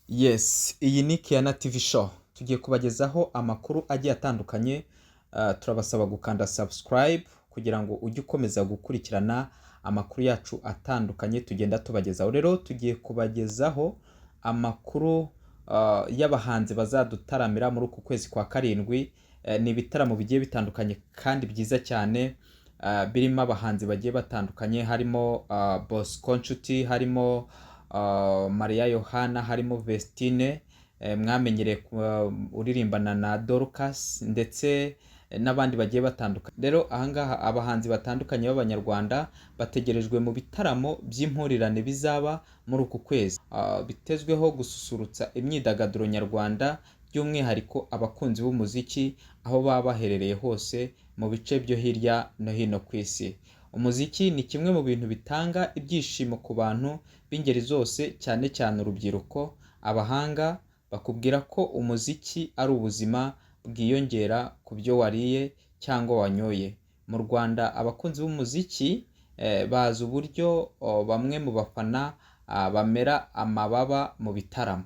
Yes, iyi ni Kiana TV Show. Tugiye kubagezaho amakuru agiye atandukanye. Turabasaba gukanda subscribe kugira ngo ujye ukomeza gukurikirana amakuru yacu atandukanye tugenda tubagezaho. Rero tugiye kubagezaho amakuru y'abahanzi bazadutaramira muri uku kwezi kwa karindwi. Ni ibitaramo bigiye bitandukanye kandi byiza cyane, birimo abahanzi bagiye batandukanye, harimo Bosco Nshuti, harimo Mariya Yohana, harimo Vestine mwamenyereye uririmbana na Dorcas, ndetse n'abandi bagiye batandukanye. Rero ahangaha abahanzi batandukanye b'Abanyarwanda bategerejwe mu bitaramo by'impurirane bizaba muri uku kwezi, bitezweho gususurutsa imyidagaduro nyarwanda, by'umwihariko abakunzi b'umuziki aho baba baherereye hose mu bice byo hirya no hino ku isi. Umuziki ni kimwe mu bintu bitanga ibyishimo ku bantu b'ingeri zose, cyane cyane urubyiruko. Abahanga bakubwira ko umuziki ari ubuzima bwiyongera ku byo wariye cyangwa wanyoye. Mu Rwanda abakunzi b'umuziki bazi uburyo bamwe mu bafana bamera amababa mu bitaramo.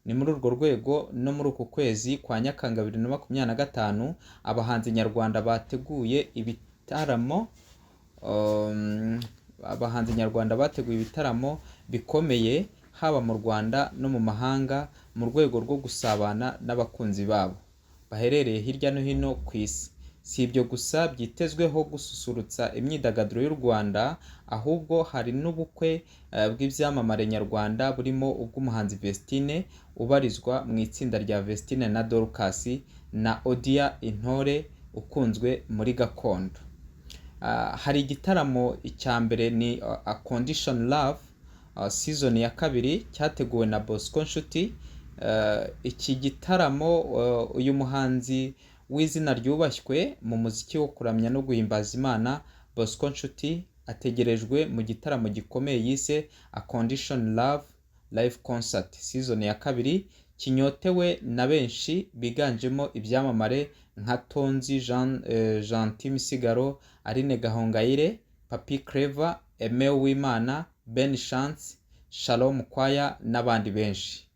Ni muri urwo rwego no muri uku kwezi kwa Nyakanga 2025 abahanzi nyarwanda bateguye ibitaramo, abahanzi nyarwanda bateguye ibitaramo bikomeye haba mu Rwanda no mu mahanga, mu rwego rwo gusabana n'abakunzi babo baherereye hirya no hino ku isi. Si ibyo gusa byitezweho gususurutsa imyidagaduro y'u Rwanda, ahubwo hari n'ubukwe bw'ibyamamare nyarwanda, burimo ubw'umuhanzi Vestine ubarizwa mu itsinda rya Vestine na Dorcas, na Odia Intore ukunzwe muri gakondo. Hari igitaramo icya mbere ni Unconditional Love season ya kabiri cyateguwe na Bosco Nshuti. Iki gitaramo, uyu muhanzi w'izina ryubashywe mu muziki wo kuramya no guhimbaza Imana, Bosco Nshuti, ategerejwe mu gitaramo gikomeye yise Unconditional Love Live Concert season ya kabiri, kinyotewe na benshi biganjemo ibyamamare nka Tonzi, Jean, Gentil Misigaro, Aline Gahongayire, Papi Clever, Aime Uwimana, Ben Chance, Shalom Choir n'abandi benshi.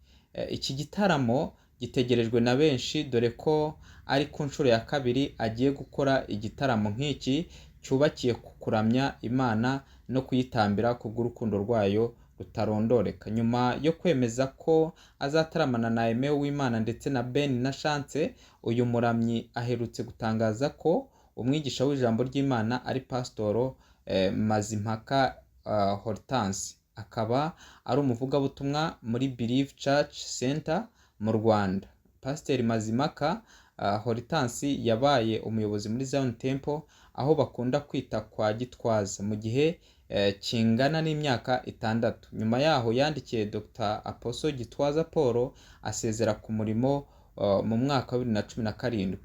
Iki gitaramo gitegerejwe na benshi, dore ko ari ku nshuro ya kabiri agiye gukora igitaramo nk'iki cyubakiye ku kuramya Imana no kuyitambira kubw'urukundo rwayo rutarondoreka. Nyuma yo kwemeza ko azataramana na Aime Uwimana ndetse na Ben na Chance, uyu muramyi aherutse gutangaza ko umwigisha w'ijambo ry'Imana ari Pasitoro Mazimpaka Hortense, akaba ari umuvugabutumwa muri Believe Church Center mu Rwanda. Pasiteri Mazimpaka Hortense yabaye umuyobozi muri Zion Temple, aho bakunda kwita kwa Gitwaza, mu gihe kingana n'imyaka 6. Nyuma yaho yandikiye Dr Apostle Gitwaza Paul asezera ku murimo mu mwaka wa 2017.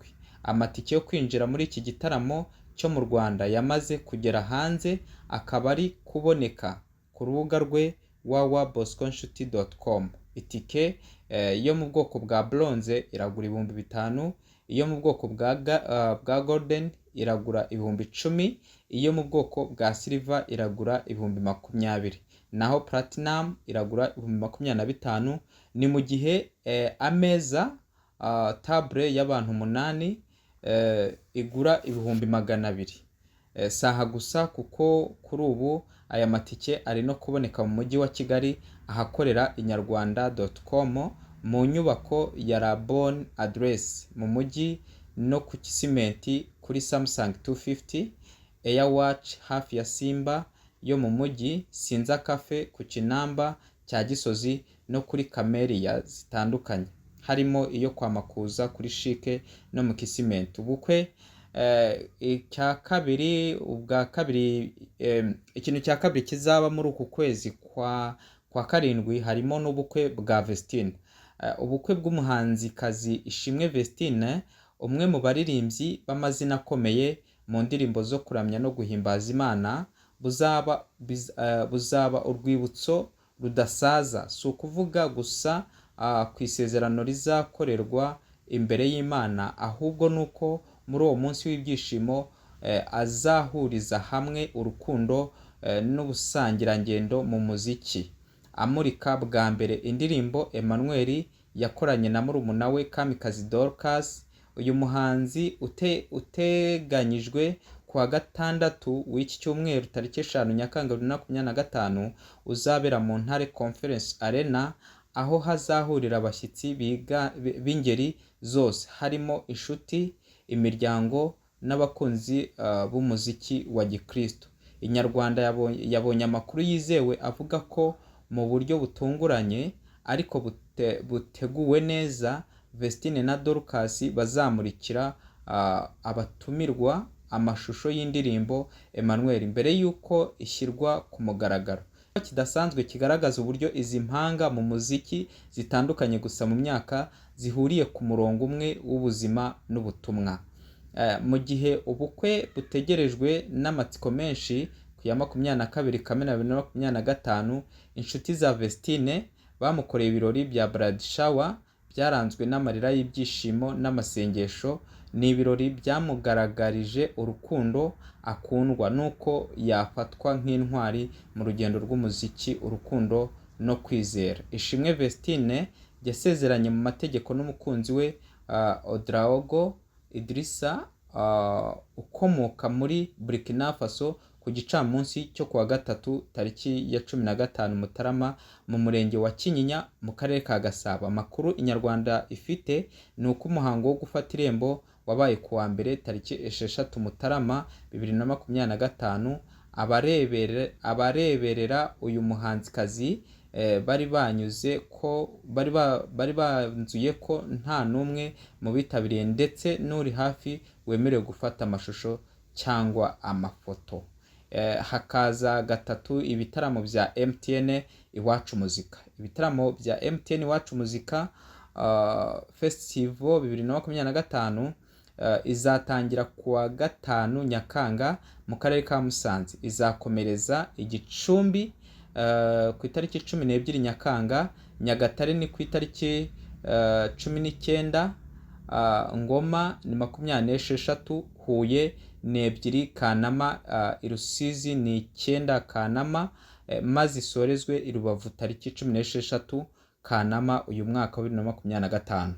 Amatike yo kwinjira muri iki gitaramo cyo mu Rwanda yamaze kugera hanze, akaba ari kuboneka ku rubuga rwe www.bosconshuti.com. Itike yo mu bwoko bwa bronze iragura 5000, iyo mu bwoko bwa golden iragura 10,000, iyo mu bwoko bwa silver iragura 20,000, naho platinum iragura 25,000. Ni mu gihe ameza, table y'abantu umunani, igura 200,000. Si aha gusa, kuko kuri ubu aya matike ari no kuboneka mu mujyi wa Kigali ahakorera inyarwanda.com mu nyubako ya Labone Address mu mujyi, no ku Gisimenti kuri Samsung 250, Airwatch hafi ya Simba yo mu mujyi, Sinza Cafe ku Kinamba cya Gisozi, no kuri Camellia zitandukanye, harimo iyo kwa Makuza kuri CHIC no mu Kisimenti. Ubukwe icya kabiri, ubwa kabiri, ikintu cya kabiri kizaba muri uku kwezi kwa karindwi harimo n'ubukwe bwa Vestine. Ubukwe bw'umuhanzikazi Ishimwe Vestine, umwe mu baririmbyi b'amazina akomeye mu ndirimbo zo kuramya no guhimbaza Imana, buzaba urwibutso rudasaza. Si ukuvuga gusa ku isezerano rizakorerwa imbere y'Imana, ahubwo nuko muri uwo munsi w'ibyishimo azahuriza hamwe urukundo n'ubusangirangendo mu muziki. amurika bwa mbere indirimbo Emmanuel yakoranye na murumuna we Kamikazi Dorcas. Uyu muhanzi uteganyijwe ku wa gatandatu w'iki cyumweru, tariki 5 Nyakanga 2025, uzabera mu Ntare Conference Arena, aho hazahurira abashyitsi b'ingeri zose, harimo inshuti, imiryango n'abakunzi b'umuziki wa gikristo. Inyarwanda yabonye amakuru yizewe avuga ko mu buryo butunguranye ariko buteguwe neza, Vestine na Dorcas bazamurikira abatumirwa amashusho y'indirimbo Emmanuel mbere y'uko ishyirwa ku mugaragaro. Kidasanzwe kigaragaza uburyo izi mpanga mu muziki zitandukanye gusa mu myaka, zihuriye ku murongo umwe w'ubuzima n'ubutumwa. Mu gihe ubukwe butegerejwe n'amatsiko menshi ku ya 22 Kamena 2025, inshuti za Vestine bamukoreye ibirori bya bridal shower byaranzwe n'amarira y'ibyishimo n'amasengesho. Ni ibirori byamugaragarije urukundo akundwa n'uko yafatwa nk'intwari mu rugendo rw'umuziki, urukundo no kwizera. Ishimwe Vestine yasezeranye mu mategeko n'umukunzi we Ouedraogo Idrissa ukomoka muri Burkina Faso ku gicamunsi cyo kuwa gatatu, tariki ya 15 Mutarama, mu murenge wa Kinyinya mu karere ka Gasabo. Amakuru Inyarwanda ifite ni uko umuhango wo gufata irembo wabaye ku wa mbere, tariki 6 Mutarama 2025. Abareberera uyu muhanzikazi bari banyuze ko bari banzuye ko nta n'umwe mu bitabiriye ndetse n'uri hafi wemerewe gufata amashusho cyangwa amafoto. Hakaza gatatu, ibitaramo bya MTN Iwacu Muzika. Ibitaramo bya MTN Iwacu Muzika Festival 2025 izatangira ku wa gatanu Nyakanga mu karere ka Musanze, izakomereza i Gicumbi ku itariki 12 Nyakanga, Nyagatare ni ku itariki 19, Ngoma ni 26, Huye ni 2 Kanama, i Rusizi ni 9 Kanama, maze isorezwe i Rubavu tariki 16 Kanama uyu mwaka wa 2025.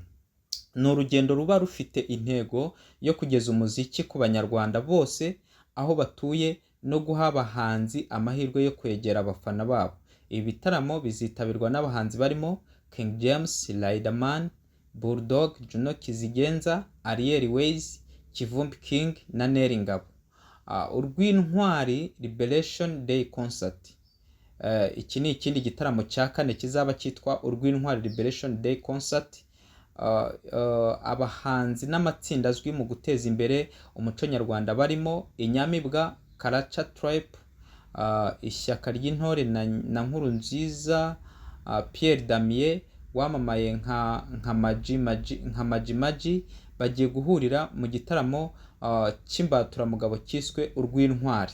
Ni urugendo ruba rufite intego yo kugeza umuziki ku Banyarwanda bose aho batuye no guha abahanzi amahirwe yo kwegera abafana babo. Ibi bitaramo bizitabirwa n'abahanzi barimo King James, Riderman, Bulldog, Juno Kizigenza, Ariel Wayz, Kivumbi King na Nel Ngabo. Urw'Intwari Liberation Day Concert. Iki ni ikindi gitaramo cya kane kizaba cyitwa Urw'Intwari Liberation Day Concert. Abahanzi n'amatsinda azwi mu guteza imbere umuco nyarwanda barimo Inyamibwa, Karaca Tribe, Ishyaka ry'Intore na Nkurunziza Pierre Damien wamamaye nka Maji Maji bagiye guhurira mu gitaramo cy'imbaturamugabo cyiswe Urw'Intwari.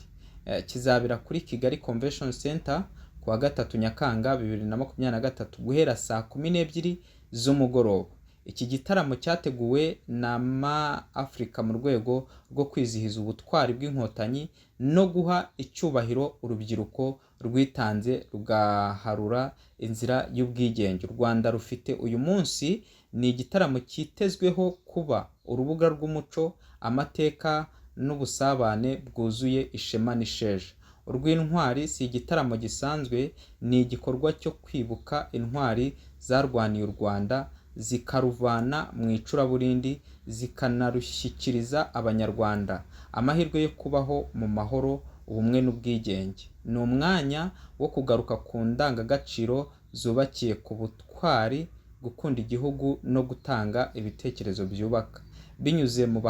Kizabera kuri Kigali Convention Center ku wa gatatu Nyakanga 2023 guhera saa 12 z'umugoroba. Iki gitaramo cyateguwe na Ma Africa mu rwego rwo kwizihiza ubutwari bw'Inkotanyi no guha icyubahiro urubyiruko rwitanze rugaharura inzira y'ubwigenge u Rwanda rufite uyu munsi. Ni igitaramo cyitezweho kuba urubuga rw'umuco, amateka n'ubusabane bwuzuye ishema n'isheja. Urw'Intwari si igitaramo gisanzwe, ni igikorwa cyo kwibuka intwari zarwaniye u Rwanda zikaruvana mu icuraburindi, zikanarushyikiriza Abanyarwanda amahirwe yo kubaho mu mahoro, ubumwe n'ubwigenge. Ni umwanya wo kugaruka ku ndangagaciro zubakiye ku butwari, gukunda igihugu no gutanga ibitekerezo byubaka binyuze mu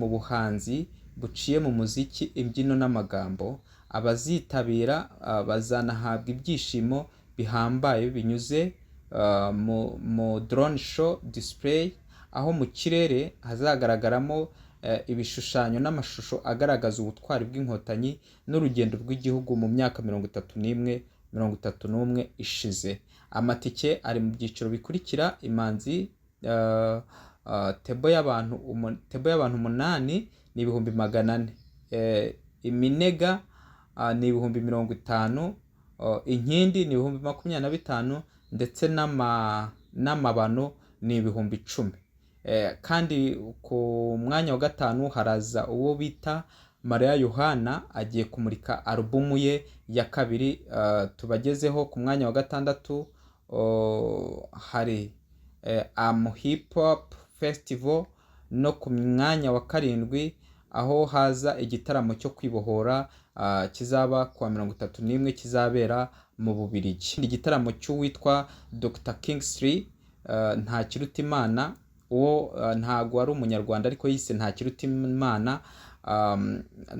buhanzi buciye mu muziki, imbyino n'amagambo. Abazitabira bazanahabwa ibyishimo bihambaye binyuze mu drone show display, aho mu kirere hazagaragaramo ibishushanyo n'amashusho agaragaza ubutwari bw'Inkotanyi n'urugendo rw'igihugu mu myaka 31 ishize. Amatike ari mu byiciro bikurikira: Imanzi table y'abantu umunani ni 400,000, Iminega ni 50,000. Inkindi ni 25,000, ndetse n'amabano ni 10,000. Kandi ku mwanya wa gatanu haraza uwo bita Mariya Yohana, agiye kumurika alubumu ye ya kabiri, tubagezeho. Ku mwanya wa gatandatu hari Am Hip Hop Festival, no ku mwanya wa karindwi aho haza igitaramo cyo kwibohora, kizaba kuwa 31, kizabera mu Bubiligi. Igitaramo cy'uwitwa Dr Kingsley Ntakirutimana, uwo ntago ari umunyarwanda ariko yise Ntakirutimana,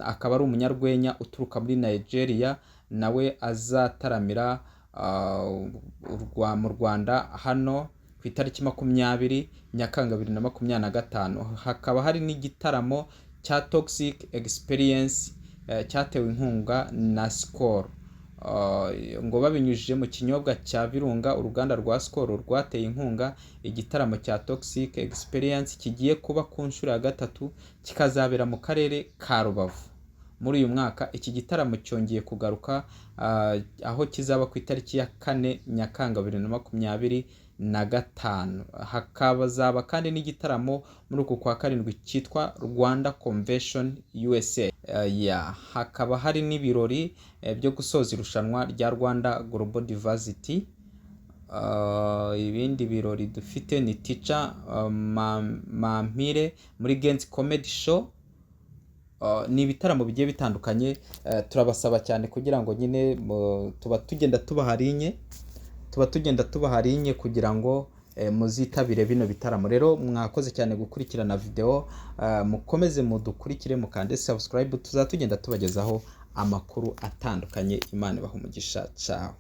akaba ari umunyarwenya uturuka muri Nigeria, nawe azataramira mu Rwanda hano ku itariki 20 Nyakanga 2025. Hakaba hari n'igitaramo cya Toxic Experience, cyatewe inkunga na Skol. Ngo babinyujije mu kinyobwa cya Virunga, uruganda rwa Skol rwateye inkunga igitaramo cya Toxic Experience kigiye kuba ku nshuro ya gatatu, kikazabera mu karere ka Rubavu muri uyu mwaka. Iki gitaramo cyongeye kugaruka, aho kizaba ku itariki ya 4 Nyakanga 2025. Hakazaba kandi n'igitaramo muri uku kwa karindwi cyitwa Rwanda Convention USA. Ya, hakaba hari n'ibirori byo gusoza irushanwa rya Rwanda Global Diversity. Ibindi birori dufite ni Teacher Mampire muri Genz Comedy Show. Ni ibitaramo bigiye bitandukanye. Turabasaba cyane kugira ngo nyine tuba tugenda tubaha link kugira ngo muzitabire bino bitaramo. Rero mwakoze cyane gukurikirana video, mukomeze mudukurikire, mukande subscribe, tuzaba tugenda tubagezaho amakuru atandukanye. Imana ibaha umugisha. Ciao.